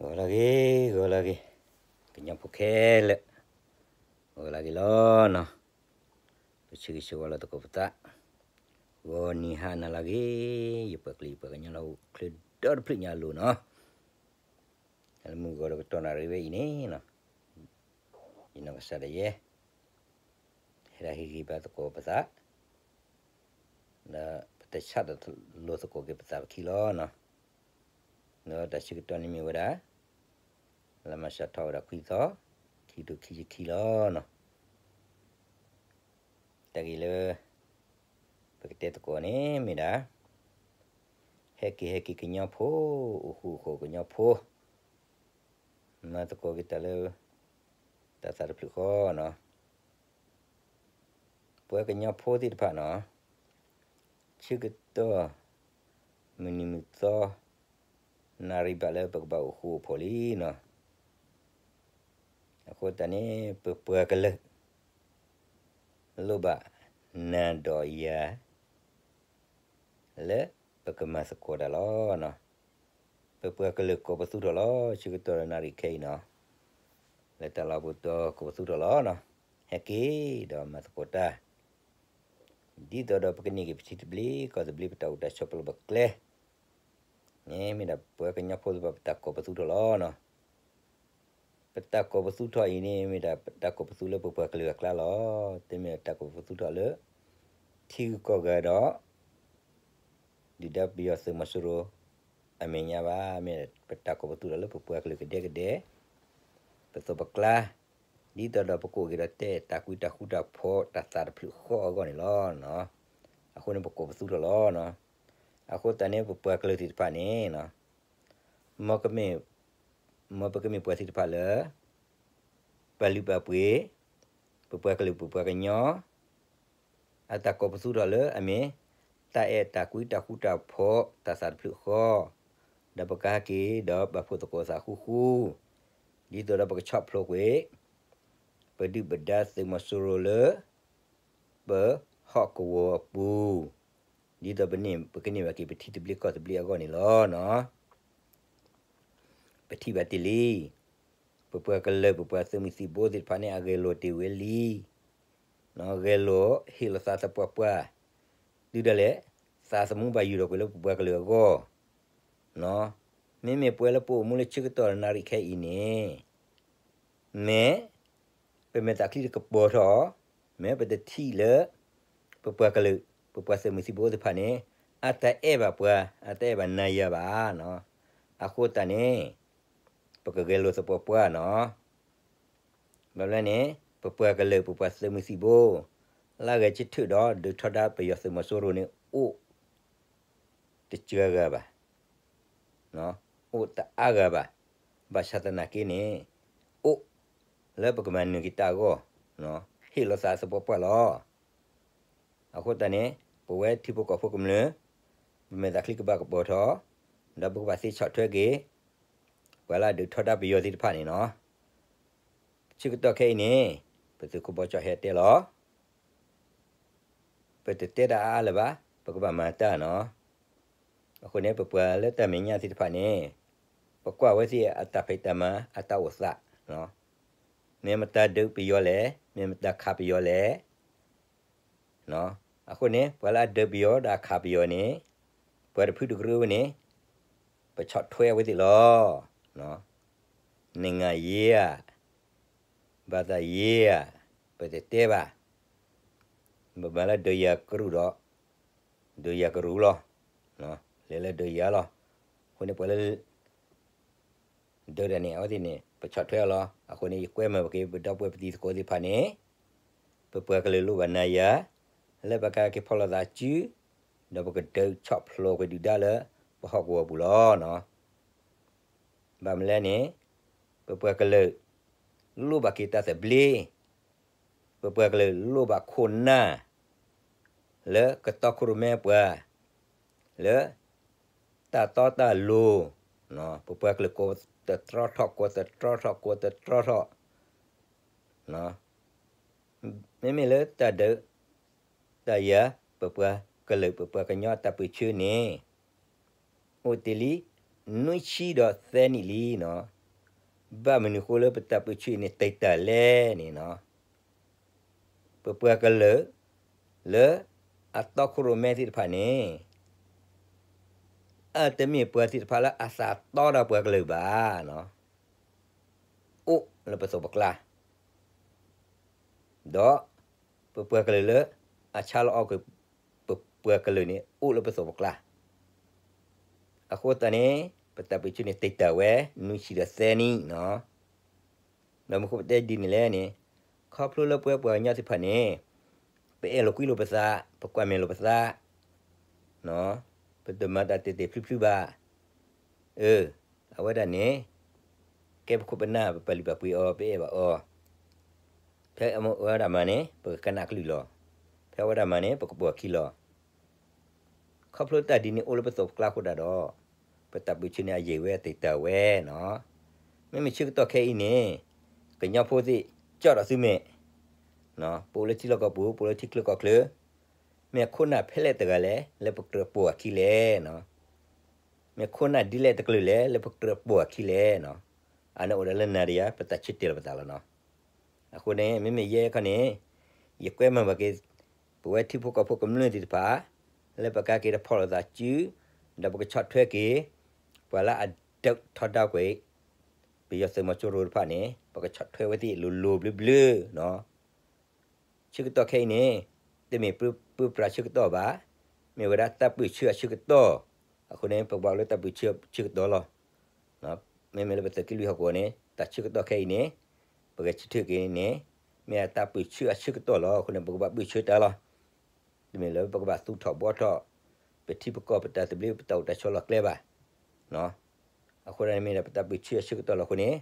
ဂီၤလၢအဂ့ၤ, ဂီၤလၢအဂ့ၤ, ကညီဖိခဲလၢာ်, ဂီၤလၢအဂ့ၤလီၤနီၤ, ပဆၢဂ့ၤဆၢဝါလီၤသကိးပသး, ဂီၤနံၤဟါနၤလၢအဂ့ၤ, ယပှၤကလုာ်ယပှၤကညီလၢဟူးချုးဒီတဖျၢၣ်ညါအလိၤနီၤ, လၢမုၢ်ဂီၤဒီးကတီၢ်နၣ်ရံၣ်ဝဲအံၤန့ၣ်နီၤ, ယနီၢ်ကစၢ်ဒၣ်ယဲ ဟဲဒၣ်ဟ့ၣ်ဂံၢ်ဘါသကိးပသး, ဒီးပတဆးဒီးလိာ်သကိးက့ၤပသးပခံလီၤနီၤ, ဒီးတၢ်ဆၢကတီၢ်န့ၣ်မ့ၢ်ဝဲဒၣ် လါမၢ်ၡးထီၣ်ဝဲဒၣ်ခွံသီ, ခံကထိခံဆံခံလီၤနီၤ, တၢ်ဂ့ၢ်လၢ ပကတဲသကိးန့ၣ်မ့ၢ်ဒၣ် ဟဲက့ၤဟဲက့ၤကညီဖိ, အိၣ်ဃူအိၣ်ဃီၣ်ကညီဖိ, မၤသကိးက့ၤတၢ်လၢ တၢ်သးတဖျၢၣ်ဃီနီၤ, ပှၤကညီဖိသ့ၣ်တဖၣ်နီၤ, ဆၢကတီၢ် မုၢ်နံၤမုၢ်သီ နၣ်ရံၣ်ဘၣ်လၢပကဘၣ်အိၣ်ဃူအိၣ်ဖိးလံနီၤ, အဃိသတးန့ၣ် ပပှၤကလုာ် လိၣ်ဘၣ်နၤဒီးယၤ လၢပကမၤသကိးတၢ်လီၤ. ပပှၤကလုာ်ကိးပသူထီၣ်လီၤ. ဆၢကတီၢ်လၢနၣ်ရံၣ်ခဲအံၤနီၤ, လၢတၢ်လီၢ်ပူၤဒီးကိးပသူထီၣ်လီၤ. ဟဲက့ၤဒီးမၤသကိးတၢ်, ဒ်သိးဒီးပကန့ၢ်က့ၤပထံသဘျ့ကီၢ်သဘျ့ ပတၢ်အိၣ်တၢ်ဆိးပလီၢ်ပကျဲ န့ၣ်မ့ၢ်ဒၣ်ပပှၤကညီဖိသ့ၣ်တဖၣ်ပတၢ်ကိးပသူထီၣ်လီၤ. ပတၢ်ကိးပသူထီၣ်အံၤန့ၣ် မ့ၢ်ဒၣ်ပတၢ်ကိးပသူလၢပပှၤကလုာ်အကျါလီၤ. တမ့ၢ်တၢ်ကိးပသူထီၣ်လၢ ထံဂုၤကီၢ်ဂၤဒီး ဒုၣ်ဒါပယီၤသုးမီၤစိရိၤ အမဲာ်ညါဘၣ်. မ့ၢ်ပတၢ်ကိးပသူထီၣ်လၢပပှၤကလုာ်ကဒဲကဒဲ ပသိးပကျါ, ဒ်သိးဒီးပကအိၣ်က့ၤဒီးတဲတၢ်ကွံတၢ်ဃူတၢ်ဖိး တၢ်သးတဖျၢၣ်ဃီအဂီၢ်န့ၣ်လီၤ. အဃိန့ၣ်ပကိးပသူထီၣ်လီၤ. အဃိသတးန့ၣ် ပပှၤကလုာ်သ့ၣ်တဖၣ်န့ၣ် မ်ပကမ့ၢ်ပှၤသ့ၣ်တဖၣ်လၢ ပာ်လုၢ်ပာ်ပှ့ၤ ပပှၤကလုာ်ပပှၤကညီ အတၢ်ကိးပသူထီၣ်လၢအမ့ၢ် တၢ်အဲၣ်တၢ်ကွံတၢ်ဃူတၢ်ဖိး တၢ်သးတဖျၢၣ်ဃီ, ဒီးပကဟဲက့ၤဒီးပာ်ဖှိၣ်သကိးသးဃူဃူ, ဒ်သိးဒီးပကဆီၣ်ဖျိးကွံာ် ပဒုၣ်ပဒါသုးမီၤစိရိၤလၢ ပဟီၣ်ကဝီၤအပူၤ, ဒ်သိးပန့ၢ် ပကန့ၢ်ဘၣ်က့ၤပထံသဘျ့ကီၢ်သဘျ့အဂီၢ်န့ၣ်လီၤ. ပထံၣ်ဘၣ်တ့ၢ်လံ, ပပှၤကလုာ် ပပှၤသုးမုၢ်သံၣ်ဘိသ့ၣ်တဖၣ်န့ၣ် အဂဲၤလိာ်တ့ၢ်ဝဲလံ. ဂဲၤလိာ်ဟ့ၣ်လီၤသးသပှၢ်ပှၢ်, တုၤဒၣ်လဲာ် သးသမူဘၣ်ယိၣ်ထီၣ်ကွံာ်လၢပပှၤကလုာ်အဂီၢ်, မ့မ့ၢ်ပဝဲလၢပအိၣ်မူလၢဆၢကတီၢ်နၣ်ရံၣ်ခဲအံၤန့ၣ် မ့ၢ် ပမဲာ်သးချံတကပီၤထီၣ်, မ့ၢ်ပတထံၣ်လၢ ပပှၤကလုာ် ပပှၤသုးမုၢ်သံၣ်ဘိသ့ၣ်တဖၣ်န့ၣ် အတၢ်အဲၣ်ဘၣ်ပှၤ အတၢ်အဲၣ်ဘၣ်နၤယၤဘၣ်. အဃိသတးန့ၣ် ပကဂဲၤလိာ်သပှၢ်ပှၢ်နီၤ. ဘၣ်မနုၤလဲၣ်န့ၣ် ပပှၤကလုာ် ပပှၤသုးမုၢ်သံၣ်ဘိ လၢအဂဲၤဆၢထၢၣ်ဒီးဒုးထီဒါပယီၤသုးမီၤစိရိၤန့ၣ် အိၣ်တစှၤဂၤဘၣ်, အိၣ်တအါဂၤဘၣ်. ဘၣ်ဆၣ်သနာ်က့န့ၣ် အိၣ်လၢပကမၤနၢၤက့ၤတၢ်အဂီၢ်, ဟ့ၣ်လီၤသးသပှၢ်ပှၢ်လီၤ. အဃိသတးန့ၣ် ပဝဲထံဖိကီၢ်ဖိကမျၢၢ် ပမဲာ်သးချံကဘၣ်ကပီၤထီၣ်, ဒီးပကဘၣ်သ့ဆီၣ်ထွဲက့ၤ ပှၤလၢအဒုးထီဒါပယီၤသ့ၣ်တဖၣ်န့ၣ်နီၤ. ဆၢကတီၢ်ခဲအံၤန့ၣ် ပသုးခိၣ်ဘီကၠီၣ်ဟဲတဲလီၤ. ပတတဲတၢ်အါအါလၢၤဘၣ်, ပကဘၣ်မၤတၢ်နီၤ. အဃိန့ၣ် ပပှၤလၢတၢ်မဲာ်ညါသ့ၣ်တဖၣ်န့ၣ် ပကွၢ်ဝဲသ့ၣ်အတၢ်ဖံးတၢ်မၤ အတၢ်အိၣ်သး, မ့ၢ်မတၤဒုးပယီၤလဲၣ်, မ့ၢ်မတၤခးပယီၤလဲၣ်. အဃိန့ၣ် ပှၤလၢအဒုးပယီၤဒီးအခးပယီၤန့ၣ် ပှၤတဖုတကရၢဝဲန့ၣ် ပဆီၣ်ထွဲအဝဲသ့ၣ်လီၤ. နငါယ့ဧါ, ဘၣ်သးယ့ဧါ, ပတတဲဘၣ်. ပမၤလၢဒုးယၤကရူၢ်ဒီး ဒုးယၤကရူၢ်လီၤ. လဲၤလၢဒုးယၤလီၤ. အဃိန့ၣ် ပှၤလၢ ဒုးတၢ်န့ၣ် အဝဲသ့ၣ်န့ၣ် ပဆီၣ်ထွဲအီၤလီၤ. အဃိန့ၣ် ယကွဲမုာ်ပက့ၤ ပဒီပုၢ်ဝဲၢ်ပတံၤသကိးသ့ၣ်တဖၣ်န့ၣ် ပပှၤကလုာ်လိၣ်ဘၣ်နၤယၤ လၢပကဟဲက့ၤဖီၣ်လိာ်သးစု ဒီးပကဒုးဆီၣ်ဖျိးကွံာ်ဒုၣ်ဒါလၢပဟီၣ်ကဝီၤပူၤလီၤ. ဘၣ်မနုၤလဲၣ်န့ၣ် ပပှၤကလုာ် လိၣ်ဘၣ်က့ၤတၢ်သဘျ့, ပပှၤကလုာ်လိၣ်ဘၣ်ခိၣ်နၢ် လၢကတီခိၣ်ရိၣ်မဲပှၤ လၢတၢ်တီတၢ်လိၤ, ပပှၤကလုာ်ကိးတတြီထီၣ် ကိးတတြီထီၣ် ကိးတတြီထီၣ်, မ့မ့ၢ်လၢတၢ်ဒုးတၢ်ယၤ ပပှၤကလုာ် ပပှၤကညီတၢ်ပၢၢ်ဆၢန့ၣ် အိၣ်တ့ၢ်လံ နွံဆံဒီးသၢနံၣ်လံနီၤ. ဘၣ်မနုၤဃိလၢပတၢ်ပၢဆှၢအံၤန့ၣ် တံာ်တာ်လဲၣ်န့ၣ်နီၤ, ပပှၤကလုာ် လၢအတီခိၣ်ရိၣ်မဲသ့ၣ်တဖၣ်န့ၣ် အတမ့ၢ်ပှၤသ့ၣ်တဖၣ်လၢအသးတီဒီးပှၤကလုာ်ဘၣ်နီၤ, အိၣ်လၢပသိးပကျါ ဒီး ပပှၤကလုာ်လၢအဆါလီၤအီၣ်ကွံာ် ပပှၤကလုာ်န့ၣ် အိၣ်လၢပသိးပကျါ. အဃိသတးန့ၣ် ပတၢ်ပၢဆှၢန့ၣ် တံာ်တာ်ဝဲ နွံဆံဒီးသၢနံၣ်နီၤ. ဒီးမ့ၢ်ဃိပတဲဒ်န့ၣ်လဲၣ်န့ၣ်, ခီဖျိလၢပဝဲပှၤကညီသ့ၣ်တဖၣ်န့ၣ် ပအဲၣ်လိာ်ကွံလိာ်ပသး, ပကွၢ်မဲာ်လိာ်ပသး ပတမၤတၢ်တဲာ်တဲာ်ဖျုးဖျုးဘၣ်. အၢ, အဝဲဒၣ်န့ၣ် ကဲပခိၣ်ပနၢ် ပပာ်လုၢ်ပာ်ပှ့ၤအီၤ ပအဲၣ်ဘၣ်အီၤ, ဖဲအဝဲဒၣ်မၤန့ၣ် ပကကနၣ်ကလုၢ်လီၤ. ဖဲအဝဲဒၣ်မၤန့ၣ် ပကပိာ်အခံလီၤ. ခီဖျိတၢ်ဒ်န့ၣ်အိၣ်လၢပသိးပကျါအဃိဒၣ်ဒီး ပတၢ်ပၢဆှၢန့ၣ် အယံာ်ဝဲအတံာ်တာ်ဝဲနီၤ. မ့မ့ၢ်ဆၢကတီၢ်ခဲအံၤန့ၣ် ကညီဖိသ့ၣ် ကၠီၣ်ဒီးသုမဲာ်, ပအိၣ်လၢထံလီၢ်ကီၢ်ပူၤ ပအိၣ်လၢထံချၢကီၢ်ချၢ, မ့ၢ်အခိၣ်နၢ်ဖဲလဲၣ်တဂၤလဲၣ် လၢပကြၢးပိာ်အခံလဲၣ်နီၤ. မ့ၢ်ခိၣ်နၢ်ဒ်လဲၣ်တကလုာ်လဲၣ် လၢပကြၢးပိာ်အခံလဲၣ်နီၤ. အန့ၣ်အိၣ်ဒၣ်လၢနၤဒီးယၤ ပတၢ်ဆၢတဲာ်လီၤပသးလီၤနီၤ. အဃိန့ၣ် မ့မ့ၢ်ယဲခီန့ၣ် ယကွဲမုာ်ဘၣ်က့ၤ ပဝဲထံဖိကီၢ်ဖိကမျၢၢ်သ့ၣ်တဖၣ် လၢပကဟဲက့ၤတၢ်ဖီၣ်လိာ်သးစု ဒီးပကဆီၣ်ထွဲက့ၤ ပှၤလၢအဒုးထီဒါကွံာ် ပယီၤသုးမီၤစိရိၤတဖၣ်န့ၣ် ပကဆီၣ်ထွဲဝဲသ့ၣ်လိၤလိၤဘျၢဘျၢနီၤ. ဆၢကတီၢ်ခဲအံၤန့ၣ် တမ့ၢ်ပၢပြးဆၢကတီၢ်ဘၣ်, မ့ၢ်ဝဲဒၣ်တၢ်ပၢဆှၢအဆၢကတီၢ်. အဃိန့ၣ် ပကဘၣ်အိၣ်လၢတၢ်ပၢဆှၢဆၢကတီၢ်လီၤ. မ့မ့ၢ်လၢပသုးက့လွံၢ်ဟီၣ်ကဝီၤန့ၣ် တၢ်ဆၢကတီၢ်ခဲအံၤန့ၣ် ပဂဲၤဆၢထၢၣ်က့ၤန့ၣ် မ့ၢ်တၢ်ပၢဆှၢအဆၢကတီၢ်လီၤ. အဃိန့ၣ် ပကဘၣ်ပၢဆှၢတၢ်လီၤ. တမ့ၢ်လၢပကဘၣ်သူၣ်ထီၣ်ဘှီထီၣ် ပထံပကီၢ်ပတၢ်သဘျ့ပတၢ်အိၣ်တၢ်ဆိးလီၢ်ကျဲဘၣ်. အဃိန့ၣ်မ့ၢ်ဒၣ်ပတၢ်ပၢဆှၢအဆၢကတီၢ်လီၤအဃိန့ၣ်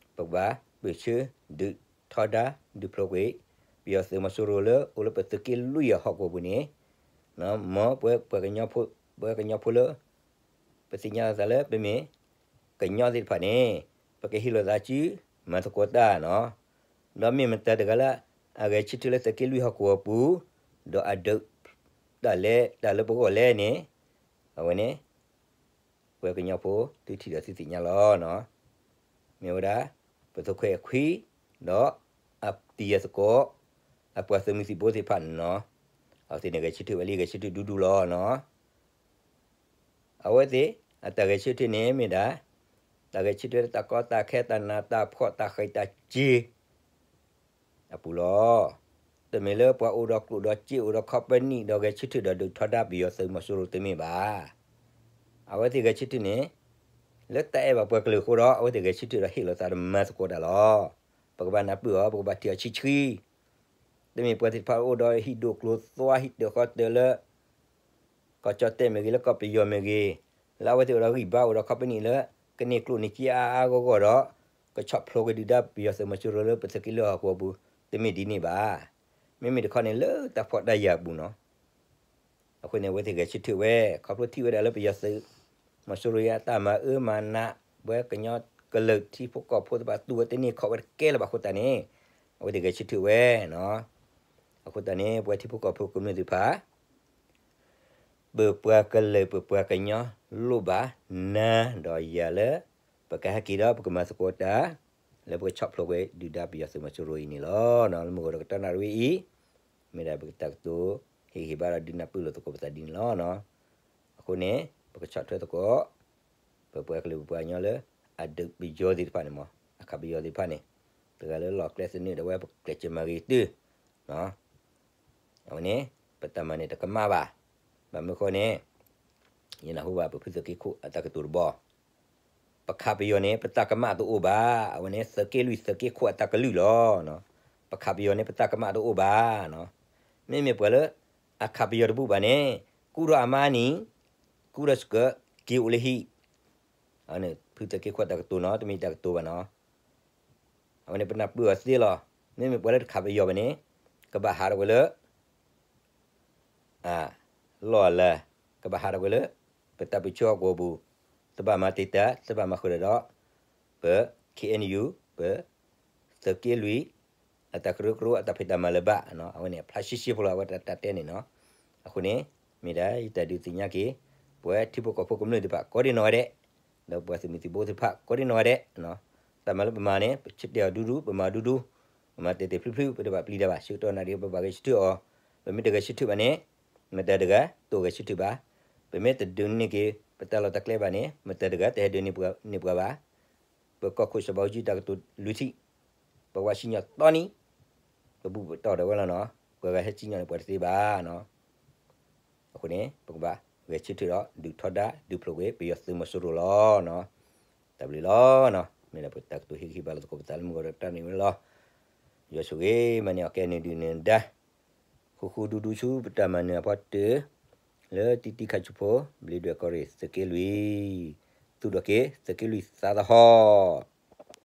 ပကဘၣ်ပၢဆှၢဒုးထီဒါဒုးဖျိကွံာ် ပယီၤသုးမီၤစိရိၤလၢအိၣ်လၢပသုးက့လွံၢ်အဟီၣ်ကဝီၤပူၤန့ၣ်, မ်ပဝဲပှၤကညီဖိ ပှၤကညီဖိလၢ ပသ့ၣ်ညါလီၤသးလၢပမ့ၢ်ကညီသ့ၣ်တဖၣ်န့ၣ် ပကဟ့ၣ်လိာ်သးစု မၤသကိးတၢ်နီၤ. ဒီးမ့ၢ်မတၤတဂၤလၢ အဂဲၤဆၢထၢၣ်လၢသုးက့လွံၢ်ဟီၣ်ကဝီၤပူၤ ဒီးအဒုးတၢ်လဲၤတၢ်လၢပဂီၢ်လဲၣ်န့ၣ်, အဝဲန့ၣ် ပှၤကညီဖိသုထံၣ်ဒီးသုသ့ၣ်ညါလီၤ. မ့ၢ်ဝဲဒၣ် ပသုးခွဲးအခွံ ဒီးအတံၤအသကိး အပှၤသုးမုၢ်သံၣ်ဘိသ့ၣ်တဖၣ်န့ၣ်နီၤ, အဝဲသ့ၣ်န့ၣ်ဂဲၤဆၢထၢၣ်ဝဲလံ ဂဲၤဆၢထၢၣ်ဒူဒူလီၤနီၤ. အဝဲသ့ၣ်အတၢ်ဂဲၤဆၢထၢၣ်န့ၣ်မ့ၢ်ဒၣ် တၢ်ဂဲၤဆၢထၢၣ်လၢတၢ်ကီတၢ်ခဲ တၢ်နးတၢ်ဖှီၣ် တၢ်ဃံးတၢ်စ့ၤ အပူၤလီၤ. တမ့ၢ်လၢပှၤအိၣ်ဒီးကျိၣ်ဒီးစ့ အိၣ်ဒီးခီပနံၣ် ဒီးဂဲၤဆၢထၢၣ်ဒီးဒုးထီဒါပယီၤသုးမီၤစိရိၤတမ့ၢ်ဘၣ်. အဝဲသ့ၣ်ဂဲၤဆၢထၢၣ်န့ၣ် လၢတၢ်အဲၣ်ဘၣ်ပှၤကလုာ်အဃိဒီး အဝဲသ့ၣ်ဂဲၤဆၢထၢၣ်ဒီးဟ့ၣ်လိာ်သးဒီးမၤသကိးတၢ်လီၤ. ပကဘၣ်နၢ်ပၢၢ်အီၤ ပကဘၣ်ထံၣ်အီၤဆံဆှံ တမ့ၢ်ပှၤသ့ၣ်တဖၣ်အိၣ်ဒီးဟံၣ်ဒိၣ်ကျိၤသွါ ဟံၣ်တၢၢ်ဃီတၢၢ်လၢ ကီၢ်ကၠီၣ်တဲၣ်မ့ၢ်ဂ့ၤ လၢကီၢ်ပယီၤမ့ၢ်ဂ့ၤ, လၢအဝဲသ့ၣ်အိၣ်ဒီးဂံၢ်ဘါ အိၣ်ဒီးခီပနံၣ်လၢ ကန့ၢ်ကျိၣ်န့ၢ်စ့အါအါဂီၢ်ဂီၢ်ဒီး ကဆီၣ်ဖျိးက့ၤဒုၣ်ဒါပယီၤသုးမီၤစိရိၤလၢပသုးက့လွံၢ်ဟီၣ်ကဝီၤပူၤ တမ့ၢ်ဒ်န့ၣ်ဘၣ်. မ့မ့ၢ်တခီန့ၣ် လၢတၢ်ဖှီၣ်တၢ်ယာ်အပူၤနီၤ. အဃိန့ၣ် အဝဲသ့ၣ်ဂဲၤဆၢထၢၣ်ဝဲ ခီဖျိထံၣ်ဝဲဒၣ်လၢပယီၤသုးမီၤစိရိၤအတၢ်မၤအၢမၤနး ပဝဲကညီကလုာ်ထံဖိကီၢ်ဖိသ့ၣ်တဖၣ် တူၢ်ဝဲတန့ၢ်ခီၣ်ဝဲတကဲလၢၤဘၣ်အဃိသတးန့ၣ် အဝဲသ့ၣ်ဂဲၤဆၢထၢၣ်ဝဲနီၤ. အဃိသတးန့ၣ် ပဝဲထံဖိကီၢ်ဖိကမျၢၢ်သ့ၣ်တဖၣ် ပပှၤကလုာ်ပပှၤကညီလိၣ်ဘၣ်နၤဒီးယၤလၢ ပကဟဲက့ၤဒီးပကမၤသကိးတၢ် လၢပကဆီၣ်ဖျိးကွံာ်ဒုၣ်ဒါပယီၤသုးမီၤစိရိၤအံၤန့ၣ်လီၤ. လၢမုၢ်ဂီၤဒီးကတီၢ်နၣ်ရံၣ်ဝဲအံၤ မ့ၢ်ဒၣ်ပတၢ်ကတိၤ ဟ့ၣ်ဂံၢ်ဟ့ၣ်ဘါဒီးဒုးနၢ်ပၢၢ်လိာ်သကိးပသးဒ်န့ၣ်လီၤ. အဃိန့ၣ် ပကဆီၣ်ထွဲသကိး ပပှၤကလုာ်ပပှၤကညီလၢ အဒုးပယီၤသ့ၣ်တဖၣ်န့ၣ်မး အခးပယီၤသ့ၣ်တဖၣ်န့ၣ် တဂၤလၢလီၢ်ကျဲသနၢၣ်ဒီးဝဲပကျဲးစၢးမၤဂ့ၤတုၤ အဝဲန့ၣ် ပတၢ်မၤန့ၣ်တကမၣ်ဘၣ်. ဘၣ်မနုၤဃိန့ၣ် ယနၢ်ဟူဘၣ်ပဖုသုးက့ခိၣ်အတၢ်ကတိၤတဘီ ပခးပယီၤန့ၣ် ပတၢ်ကမၣ်တအိၣ်ဘၣ်. အဝဲန့ၣ်သုးက့လွံၢ်သုးက့ခိၣ်အတၢ်ကလုၢ်လီၤ. ပခးပယီၤန့ၣ် ပတၢ်ကမၣ်တအိၣ်ဘၣ်. မ့မ့ၢ်ပှၤလၢ အခးပယီၤတဘူၣ်ဘၣ်န့ၣ် ကူၣ်ထီၣ်အမါနံၤ ကူၣ်ထီၣ်စကၢး က့ၤအိၣ်လၢဟံၣ် ဖုသုးက့ခိၣ်တၢ်ကတိၤနီၤ တမ့ၢ်တၢ်ကတိၤဘၣ်နီၤ. အဝဲန့ၣ်ပနၢ်ပၢၢ်အီၤသ့လီၤ. မ့မ့ၢ်ပှၤလၢတခးပယီၤဘၣ်န့ၣ် ကဘၣ်ဟးထီၣ်ကွံာ်လၢ လီၢ်အလၤ ကဘၣ်ဟးထီၣ်ကွံာ်လၢ ပတၢ်ပၢဆှၢဟီၣ်ကဝီၤပူၤ တဘၣ်မၤတံာ်တာ် တဘၣ်မၤဃုာ်ဒီး ပ ခ့ၣ်အဲၣ်ယူၣ် ပ သုးက့လွံၢ် အတၢ်ကရၢကရိအတၢ်ဖံးတၢ်မၤလၢၤဘၣ်. အဝဲန့ၣ်အဖျါရှဲရှဲဖိလီၤ အဝဲတၢ်တဲန့ၣ်နီၤ. အဃိန့ၣ် မ့ၢ်ဒၣ်ယတၢ်ဒုးသ့ၣ်ညါက့ၤ ပဝဲထံဖိကီၢ်ဖိကမျၢၢ်သ့ၣ်တဖၣ် ကိးဒံနီၢ်ဂၤဒဲး ဒီးပှၤသုးမုၢ်သံၣ်ဘိသ့ၣ်တဖၣ် ကိးဒံနီၢ်ဂၤဒဲး တၢ်မၤလၢပမၤန့ၣ် ပဆၢတဲာ်အီၤဒူဒူ ပမၤဒူဒူ, ပမၤတဲာ်တဲာ်ဖျုးဖျုး ပတဘၣ်ပျံၤတၢ်ဘၣ်. ဆၢကတီၢ်နၣ်ရံၣ် ပဘၣ်ဂဲၤဆၢထၢၣ်အီၤ, ပမ့ၢ်တဂဲၤဆၢထၢၣ်ဘၣ်န့ၣ် မတၤတဂၤတအိၣ်ဂဲၤဆၢထၢၣ်ဘၣ်. ပမ့ၢ်တဒုးန့ၢ်က့ၤ ပတၢ်လီၢ်တၢ်ကျဲဘၣ်န့ၣ် မတၤတဂၤတဟဲဒုးန့ၢ်ပှၤဘၣ်. ပကီၢ်ခိၣ်စီၤဘးအူကၠံတၢ်ကတိၤလွံၢ်ထံၣ်, ပဝဲစံၣ်ညီၣ်သီနံၤ, ပဘူၣ်ပတီၢ်ဒီးဝဲလီၤနီၤ. ပှၤဂၤဟဲစံၣ်ညီၣ်န့ၣ် ပှၤတသ့ဘၣ်နီၤ. အဃိန့ၣ် ပကဘၣ်ဂဲၤဆၢထၢၣ်ဒီး ဒုးထီဒါ ဒုးဖျိးကွံာ် ပယီၤသုးမီၤစိရိၤလီၤနီၤ. တၢ်ဘျုးလီၤနီၤ. မ့ၢ်ဒၣ်ပတၢ်ကတိၤဟ့ၣ်ဂံၢ်ဟ့ၣ်ဘါလီၤသကိးပသးလၢမုၢ်ဂီၤဒီးတၢ်န့ၣ်ဝဲလီၤ. ယွၤဆိၣ်ဂ့ၤမၤန့ၢ်အီၤကဲန့ၣ်ဒုးနဒါ ဃူဃူဒူဒူဆူပတၢ်မၤနၢၤအဖီတၢၢ် လၢတံတံခါဆူဖိ ဘျံးဒွဲၣ်ကီၢ်ရ့ၣ်သုးက့လွံၢ်, သူၣ်ထီၣ်က့ၤသုးက့လွံၢ်သးသဟီၣ်